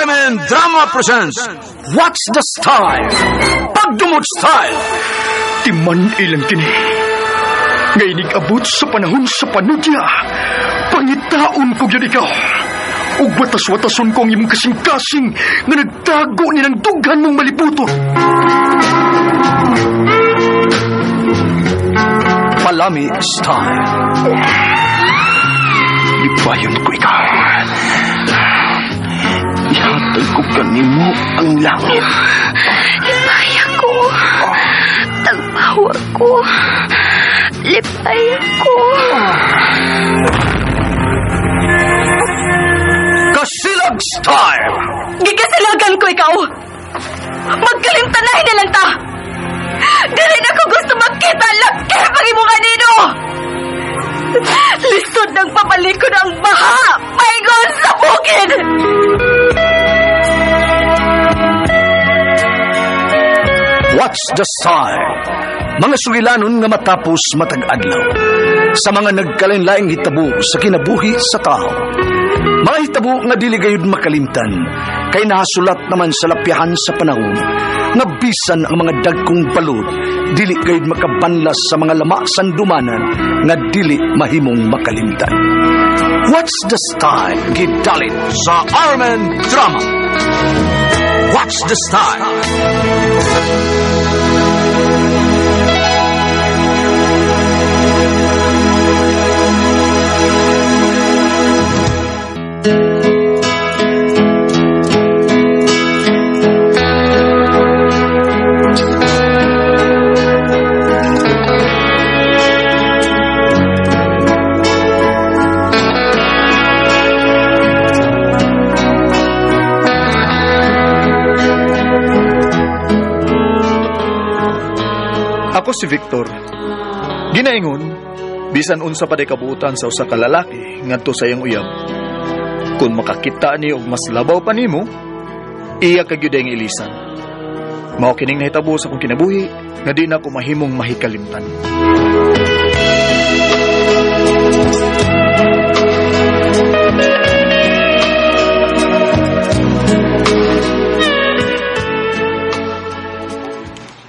RMN Drama presents What's the Style? Pagdumot Style! Timan ilang kini. Ngay abot sa panahon sa panudya. Pangitaon ko gyud ikaw. Ug watas-watason ko ang imong kasing-kasing nga nagtago ni ng dughan mong malibuton. Palami Style. Libayon ko ikaw. Ihatag ko kanimo ang langit. Lipay ako. Tagpawa ko. Lipay ako. Kasilag Style! Gigasilagan ko ikaw. Magkalimtanay na lang ta. Dili na ko gusto magkita laki pag imo kanino. Lisod ng papalikod ang baha. Paingon sa bukid. What's the Style? Mga sugilanon nga matapos matag adlaw. Sa mga nagkalain-laing hitabo sa kinabuhi sa tao. Mga hitabo nga dili gayud makalimtan kay nahasulat naman sa lapyahan sa panahon nga bisan ang mga dagkong balod dili gayud makabanlas sa mga lama sandumanan nga dili mahimong makalimtan. What's the Style? Gidalit sa Armen Drama. What's the Style? Ako si Victor. Ginaingon, bisan unsa pa day kabuutan sa usa ka lalaki ngadto sa iyang uyab. Kung makakita ni og mas labaw pa nimo, iya ka gyud ang ilisan. Mao kining nahitabo sa akong kinabuhi nga di na ko mahimong mahikalimtan.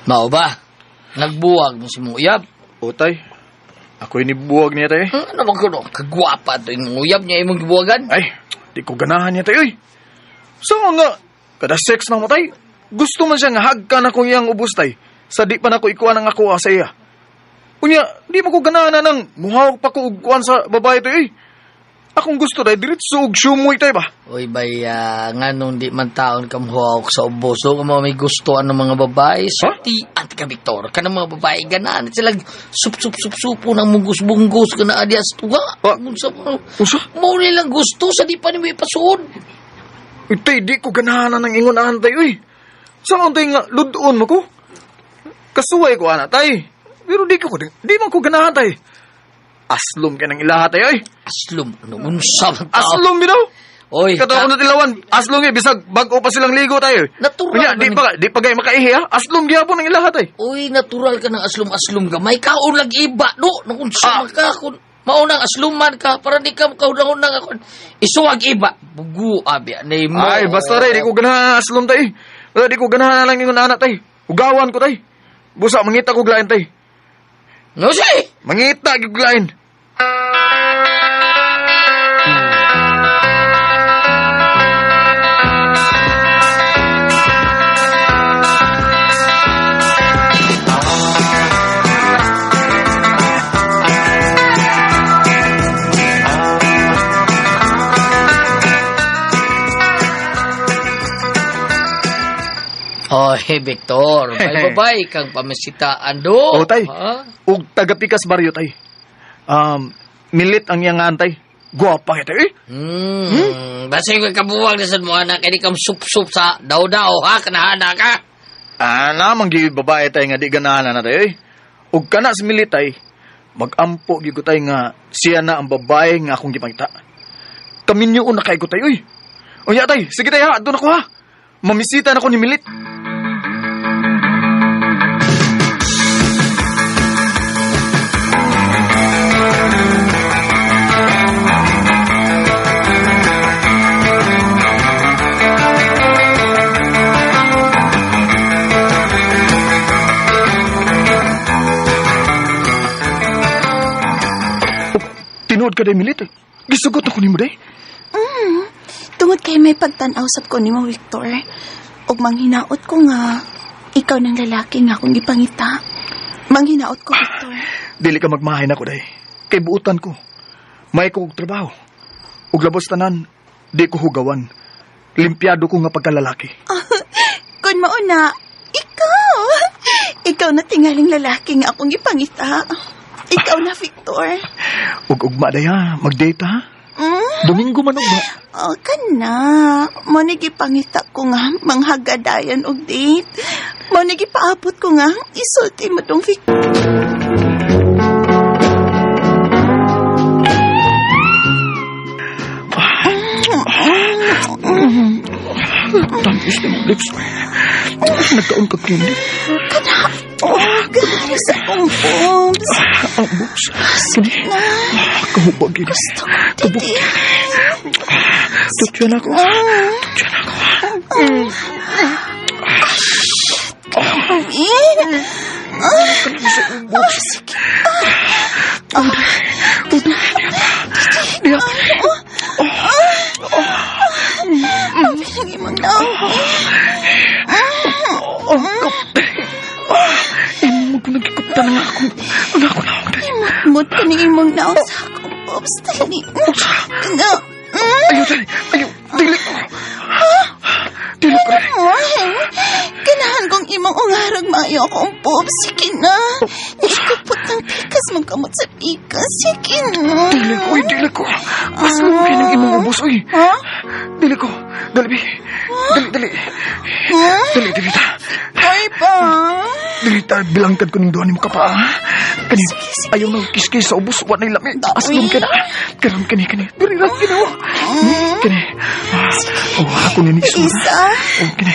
Mao ba? Nagbuwag mo si mong uyab. Utay, ako'y nibuwag niya tay. Ano man kuno? Kagwapa to imong uyab niya imong gibuwagan. Ay, di ko ganahan niya tay. Uy, so nga, kada sex na mo tay. Gusto man siya nga hagkan akong iyang ubos tay. Sa di pa nako ikuan ang ako sa iya. Unya, di mo ko ganahan na nang muhawak pa ko og kuan sa babae tay. Uy. Akong gusto tay, diretso og sumoy tay ba? Uy, baya, nga nung di man taon ka muhawak sa ubos, so kung may gusto ang mga babae, sulti at ka, Victor. Kanang mga babae, ganaan. Sila sup, sup, sup, supo ng munggus-bunggus ka na adya sa tuwa. Ah. Unsa mo? Unsa? Mo nilang gusto sa di pa ni may pasuod. Uy, tay, di ko ganahan na ng ingon tay. Uy, saan tay nga ludoon mo ko? Kasuway ko ana tay. Pero di ko, di man ko ganahan tay. Aslom ka ng ilaha tay, oy. Aslum, ano, unsa man tao? Aslom bitaw. Oy, Kato ako natilawan, aslong eh, bisag bago pa silang ligo tayo. Natural Unya, di man pa, di pa gay makaihi ha. Aslong gihapon ang ilaha tay. Uy, natural ka ng aslum-aslum gamay. Kaon lang iba, no? Nung unsa Ah. man ka, kung maunang asluman ka, para di ka kaunang-unang ako. Isuwag iba. Bugu, abi, anay mo. Ay, basta ray, di ko ganahan ang aslom tay. Wala, di ko ganahan lang ingon anak tay. Ugawan ko tay. Busa, mangita ko glain tay. No, say! Mangita gyud glain. Oy, Victor, may babae kang pamisitaan do. Oh, tay. Ha? Ug taga Pikas baryo tay. Milit ang iyang antay. Guwapa kay tay. Eh. Basta yung kabuwag na sa mo, anak, hindi kang sup-sup sa daw-daw, ha? Kanahana ka. Ah, namang gyud babae tay nga di ganahan na tay. Eh. Ug kana si Milit tay, magampo gyud ko tay nga siya na ang babae nga akong gipangita. Kaminyo na kay ko tay uy. Unya tay, sige tay ha, doon ako ha. Mamisita na ko ni Milit. ka day milit. Gisugot ako nimo day. Tungod kay may pagtan-aw sab ko nimo, Victor. Ug manghinaot ko nga ikaw ng lalaki nga akong gipangita. Manghinaot ko, Victor. Dili ka magmahay nako day. Kay buutan ko. May ko og trabaho. Ug labos tanan, di ko hugawan. Limpyado ko nga pagkalalaki. Kun mauna, ikaw. Ikaw na tingaling lalaki nga akong gipangita. Ikaw na, Victor. Ug ugma day ha, mag-date ha. Domingo man ugma. Oh, kana. Mo ni gipangita ko nga manghagadayan og date. Mo ni gipaabot ko nga isulti mo tong Victor. Tamis ni mong lips. Nagkaon ka kini. Kana. Oh, gani sa akong boobs. Ang boobs. Kini. Kahubag gini. Gusto ko, Tubok. didi. Tutyan ako. Tutyan ako. Eh. Sa ubos. Diya. Ang pinag imong naong. Ang kapte. Imo mo ko nagkikupta na nga ako. Ang ako na ako. Imot ko ni imong naong sa akong boobs. Dali. Kana. Ayaw, dali. Ayaw. Dili ko. Dili ko. Ay, ganahan kong imong ungarag maayo akong boobs. Sige na. Ikupot ng pikas mong kamot sa pikas. Sige na. Dili ko. Uy, dili ko. Mas lumpi ng imong ubos. Uy. Ha? Dili ko. Dali, bi. Dali, dali. Ha? Dali, dali ta. Ay ba? Dili ta, bilangkad ko ning duha nimo ka pa. Ha? Kani, ayaw na kiskis sa ubos. Wa na'y lami. Aslom ka na. Karon kani, kani. Dili lang, kini. Oh. Kani. Oh, ako ni Nixon. Isa. Oh, kini.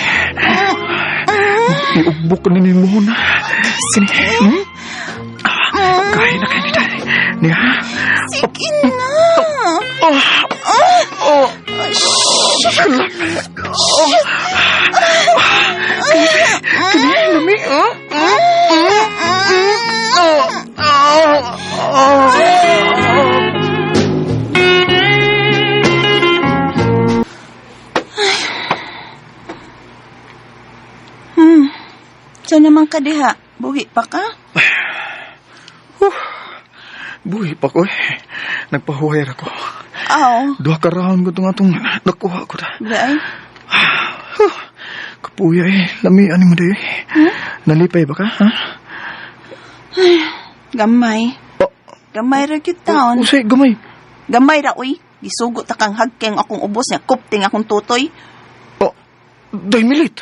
Iugbok ko ni mo na. Kini. Kaya na kini dali. Niya. Sige na. Oh. Oh. Lami. Oh. Kini, kini, lami. Oh. Oh. Oh. Oh. Saan naman ka diha? Buhi pa ka? Buhi pa ko eh. Nagpahuway ra ko. Aw. Duha ka round ko itong atong nakuha ko ta. Ay. Kapuya eh. Lamian mo di eh. Nalipay ba ka, ha? Gamay. Oh. Gamay ra gyud taon. Usay, gamay. Gamay ra uy. Gisugot ta kang hagkeng akong ubos niya. Kupting akong tutoy. Oh, day milit.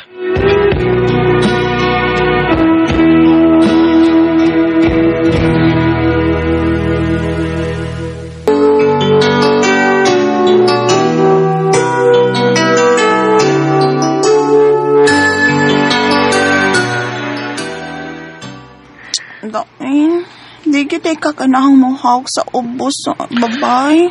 Dain. Di gyud ay kakanahang mohawk sa ubos sa babay.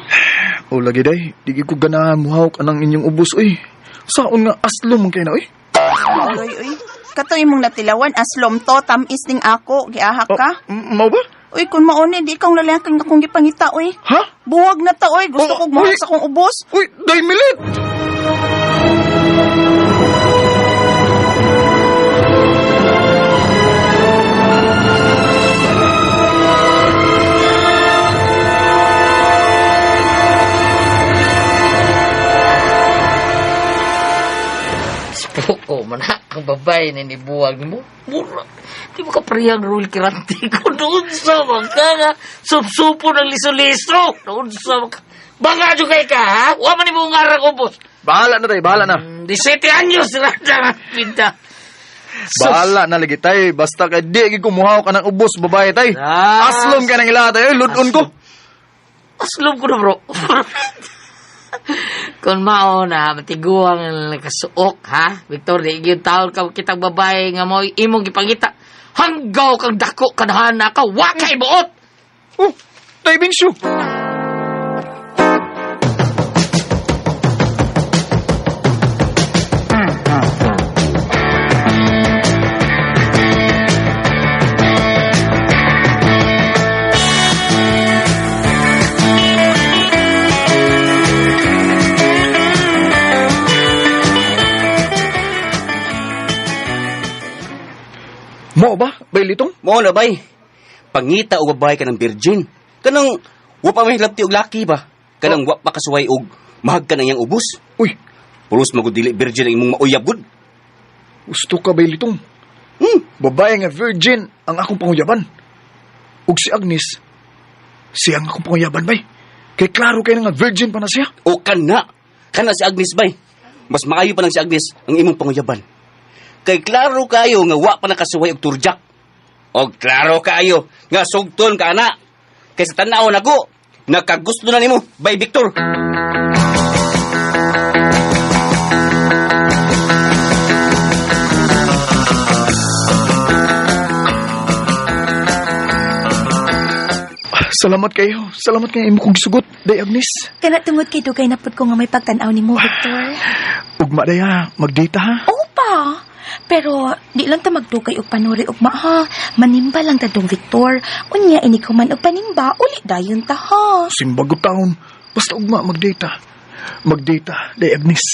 O lagi day, di gyud ko ganahan muhawk anang inyong ubos uy. Saon nga aslo man kay na uy. Aroy uy. Kato imong natilawan aslom to tamis ning ako giahak Oh, ka. mao ba? Uy kun mauni di kang lalaki nga akong gipangita uy. Ha? Buwag na ta uy, gusto Oh, kog mohawk uy. sa akong ubos. Uy, day milit. Spoko man ha, ang babae na nibuwag mo. Mura, di mo ka parehang rule kirante ko. Doon sa mga nga, supsupo ng liso-liso. Doon sa mga... Baka dyan kay ka, ha? Wa man ni mo ngarang ubos. Bahala na tay, bahala na. 17 anyos, rada pinta. Bahala na lagi tay. Basta kay di gid ko muhaw ka ng ubos babae tay. Ah. Aslom ka ng ila tay. Oy, ludon ko. Aslom ko na, bro. Kung mao na, matiguang ang nakasuok, ha? Victor, di gyud taon ka kitang babae nga mo imong gipangita. Hanggaw kang dako kanahana ka, wa kay buot! Oh, tay Bingsyo. Mao ba, bay litong? Mao na bay. Pangita og babae ka ng virgin. Kanang wa pa may hilabti og laki ba? Kanang wa pa kasuway og mahag ka ng iyang ubos. Uy, Pulos magud dili virgin ang imong mauyab gud. Gusto ka bay litong? Babae nga virgin ang akong panguyaban. Ug si Agnes, siya ang akong panguyaban bay. Kay klaro kay nga virgin pa na siya. O kana. Kana si Agnes bay. Mas maayo pa nang si Agnes ang imong panguyaban. Kay klaro kayo nga wa pa nakasuway og turjak. Og klaro kayo nga sugton ka ana. Kay sa tan-aw nako, nakagusto na nimo bay Victor. Salamat kayo. Salamat kayo imo kong gisugot, Day Agnes. Kana tungod kay dugay na pud ko nga may pagtan-aw nimo, Victor. Ugma day ha, magdata ha. Opa. Pero di lang ta magdugay og panuri ugma ha. Manimba lang ta dong, Victor. Unya inig human og panimba, uli dayon ta ha. Simbago taon. Basta ugma magdata. Magdata, Day Agnes.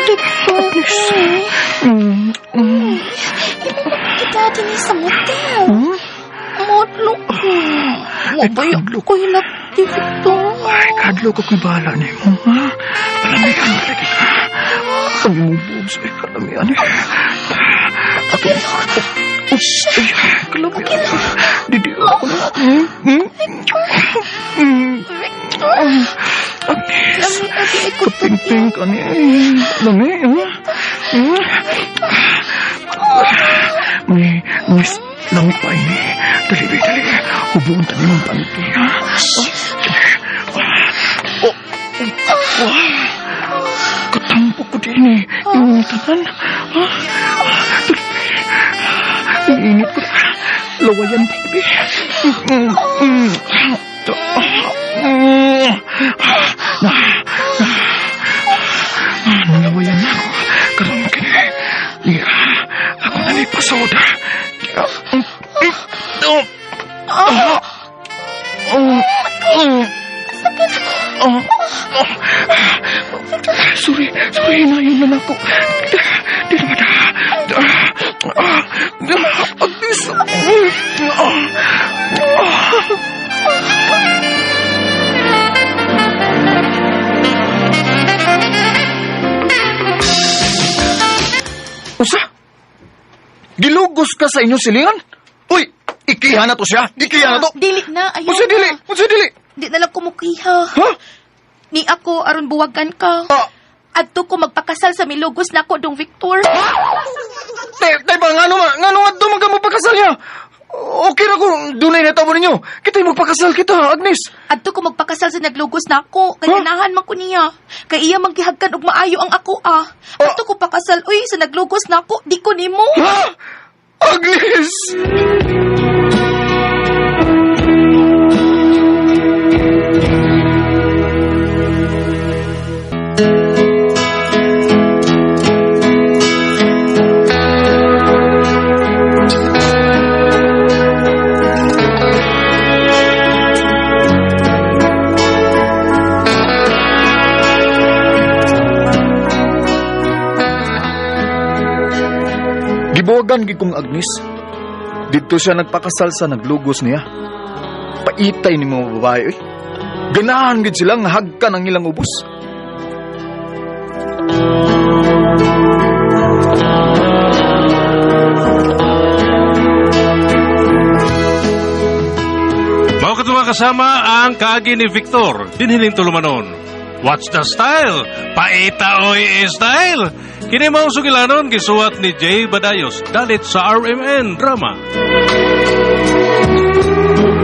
Victor. Kita din sa motel. Modlok ko. Mabaya ko hilabti, Victor. Ay, kadlo ko ko'y bahala ni mo, ha? Kalamian, lagi ka. Ang imong boobs, ay, kalamian, eh. Ako, ay, kalamian. Didi ako na. Agnes, kapingping ka ni. Lami, ha? May, may, lami pa ini. Dali, dali, dali. Hubuon ta nimong panty, ha? Oh, oh, katampo ko din eh. Yung tanan. Ha? Dali. Init ko. Lawayan, baby. Na, na, nalawayan na ako. Karon kini. Yeah, ako na ni pasoda. Oh. Ah. Oh. Oh. Oh. Oh. Sorry, sorry, hinayon na ako. Di naman na. Ah, Agnes. Ah. Usa? Gilugos ka sa inyong silingan? Uy, ikiha na to siya. Ikiha na to. Dili na, ayaw Unsa dili? na. Unsa dili? Di na lang kumukiha. Ha? Ni ako aron buwagan ka. Ah. Adto ko magpakasal sa milugos nako dong Victor. Te, te ba ngano ma, ngano adto man ka magpakasal niya? Okay ra kung dunay natabo ninyo. Kita'y magpakasal kita, Agnes. Adto ko magpakasal sa naglugos nako kay Huh? ganahan man ko niya. Kay iya man gihagkan og maayo ang ako ah. Adto ko pakasal uy sa naglugos nako, di ko nimo. Ha? Agnes! Gibuwagan gid kong Agnes. Didto siya nagpakasal sa naglugos niya. Paitay ni mga babae. Eh. Ganahan gid sila nga hagkan ang ilang ubos. Mao kato mga kasama ang kaagi ni Victor, dinhining tulumanon. What's the style? Paita oy style! Kini mao sugilanon gisuwat ni Jay Badayos dalit sa RMN Drama.